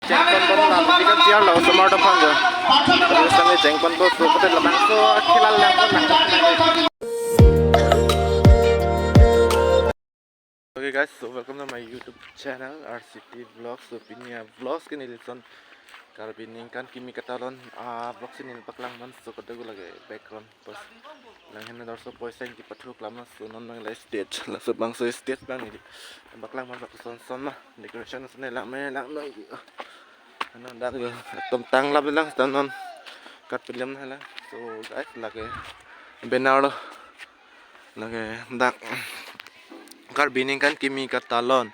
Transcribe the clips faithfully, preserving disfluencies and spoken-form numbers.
Chengponbom, la pini kan tiar lo osomar atum aphan jo. Terus kami chengponbom, so, kote labangso khela langpon nang. Okay guys, so welcome to my YouTube channel, R C T Vlogs. So pini a-vlogs ke neli lason Karbi Ningkan Kimi Katalon a-vlogs si neli paklangpon, so kadokave lake background. Pas Langhin adorso Poisa Ingti pathu keklem, so non abang la stage, laso abangso stage abang neli paklangpon, bak son son ma decoration son ne lang me lang me. Ano dak jo atum tang lap lang, seta non kat pilim na lang. So guys, lake banner lo, lake dak Karbi Ningkan Kimi Katalon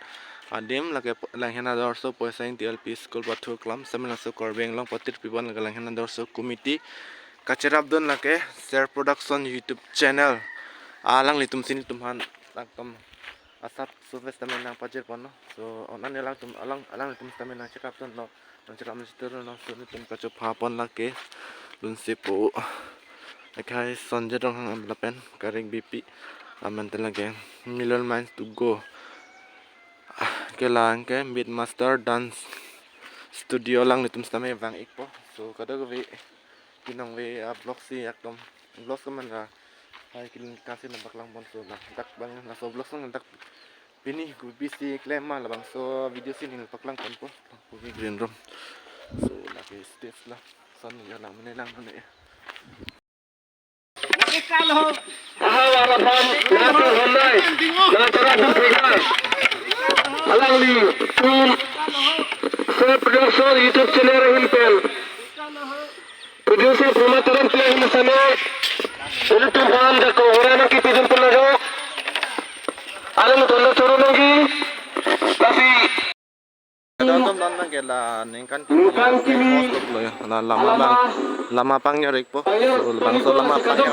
adim lake Langhin adorso Poisa Ingti L P School pathu keklem, seta laso Karbi Anglong patir pibon lake Langhin adorso committee kacherapdun lake Ser Production YouTube channel. Alanglitum si nelitum aphan latum asap service tame nangpajirponlo. So, onan alangtum alang, alanglitum tame nangcherapdunlo, nangcherap nangchiturlo. So nelitum kachopha pon lake Lunsipu akhai Sonjit Ronghang lapen Karik Beypi, amen te lake Million Minds to Go, kelang ke Beat Master Dance Studio, alanglitum tame vang-ikpo. So kadokave pinong ve a-vlogs si, aktum vlogs ke man ra hai kilin kasi nangpaklangpon, so na dak abang laso vlogs nang dak pini kopi si klem ma labangso video si neli paklangponpo. Kopi green room. So lake stage la son yo lang mene lang mene. Aha, wala phan, natu honai, natu ratu pega. Alangli, tum, Ser Production YouTube channel ahin pen. Producer Prema Teron Play ahin same. Ilitum aphan dako ora nangkipidun pun lajok. Alam tondo choro nangji. Tapi Kadon dom don nang ke la Ningkan Kimi Ningkan Kimi. Host lo ya. La lama abang, lama pangjarikpo. So labangso lama pangjar.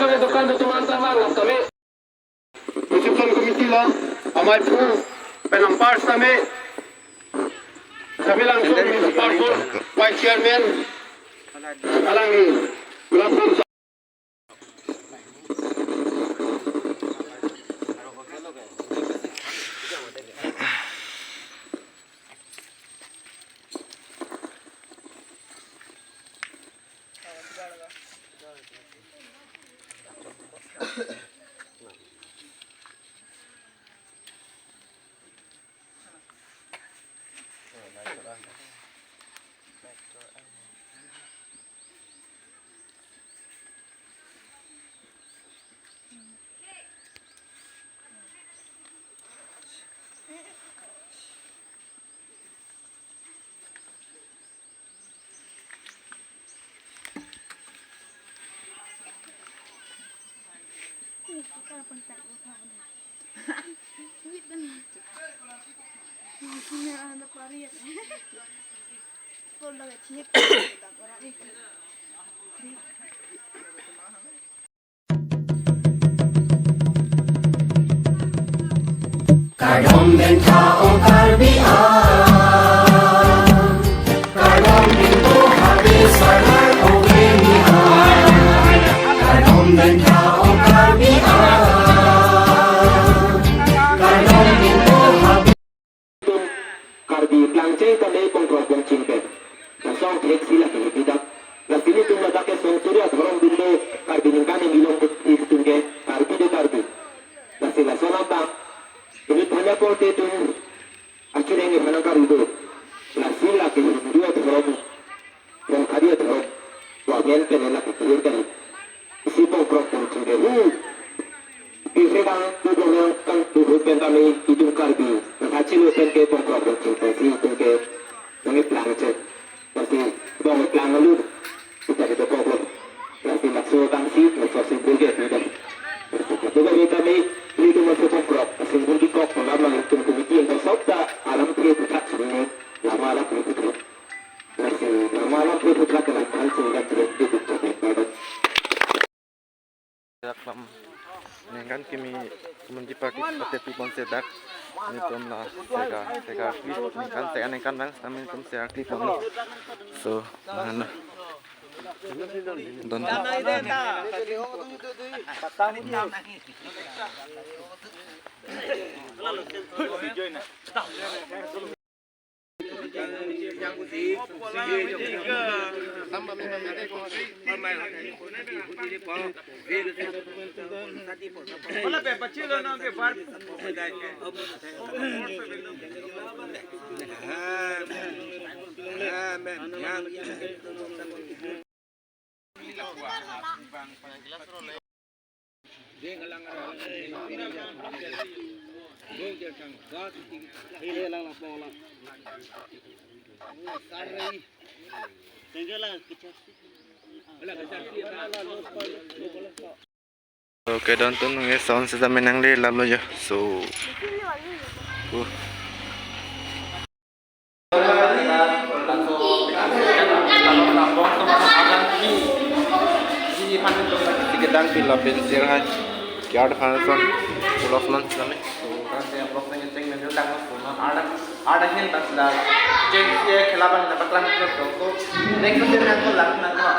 Reception committee la, amai phu pen ampar same, same langsung municipal board vice chairman, alangli, Kardom pen tha-ong Karbi ang, kardom pen tha-ong Karbi ang, kardom pen tha-ong Karbi ang, kardom pen tha-ong Karbi plangcheng tame pongkrok pongching pen. Lason thek si lake hedi dak. Lasi nelitum ladak ke song Surya dhorom dunlo, Karbi Ningkan Kimi Katalon atum ke Karbi do Karbi. Lasi lason abang. Ili thanya porte tum achireng ni thana Karbi do. Lasi lake Hindu dhorom. Pongkhadi athorok, wa men pen la kethir kali. Isi pongkrok pongching ke hu. Kisi kang tu dong kang tu hu pen kami itum Karbi. Kachilo pen ke pongkrok pongching pensi itum ke nangplang chek. Pensi bong plang lu. Kita kita pongkrok. Pensi maksud kang si, maksud simpul ke tidak. Pensi kita kami itum maksud pongkrok. Simpul di kok pengam itum komiti yang bersabda alam pria pucat sini. Lama alam pria pucat. Dak lam Ningkan Kimi Community Party patepi ponsi dak nelitum la seka, seka kli, ningkan seka ningkan bang, nelitum seka kli pon. So, mana? Don. Okay, don tun nge sound system menang le lalo jo. So, uh. Kedang pilo pensir hai. Kiar phan son. Pulos non sami. So, kan saya vlog saya ceng menang lang so non ada ada hin tas la. Ceng sia khela abang dapat lang terus dong. So, next year nangkok lang nangkok.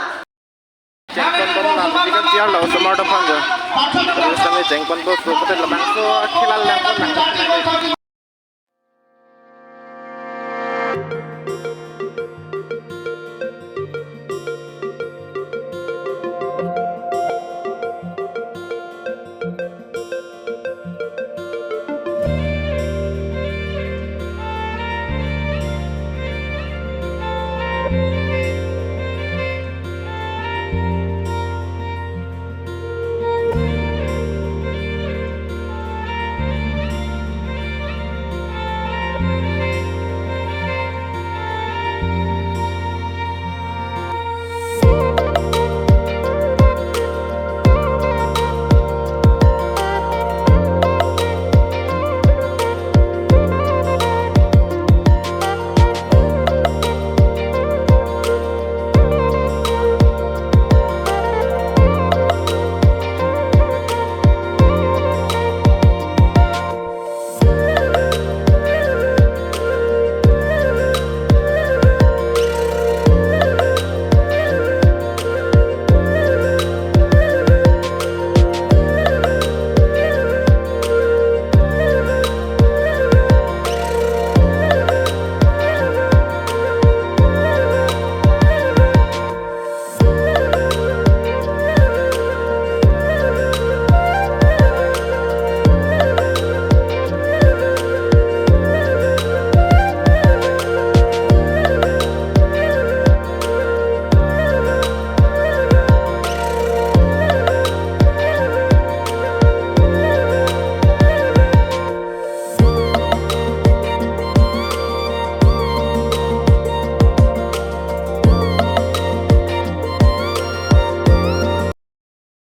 Ceng pon pon na, jika tiar lo osomar do phan jo. Terus kami ceng pon pon so, kote labangso khela lang pon lang.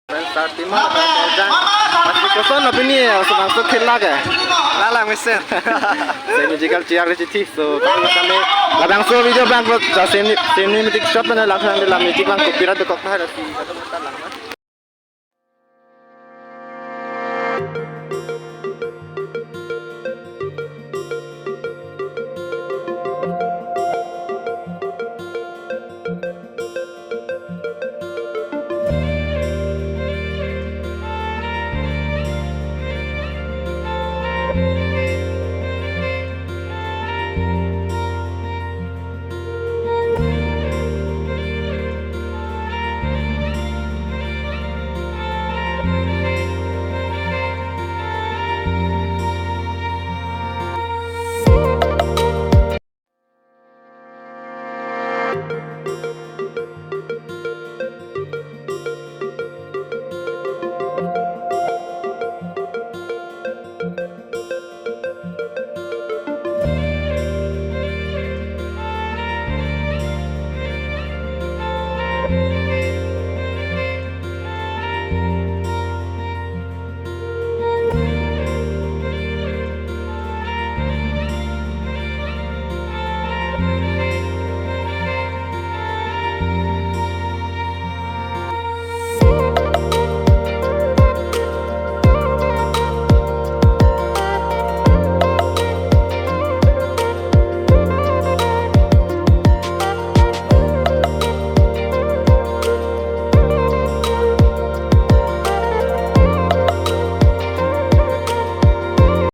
Friends, start team up, Paul Jang. Mas koson lo pini ya, laso khela ke. Lalang mesen. Se musical chair le chithi, so kami labangso video abang ko seni seni metik shot mana lang sang de la music abang copyright dokok na lasi.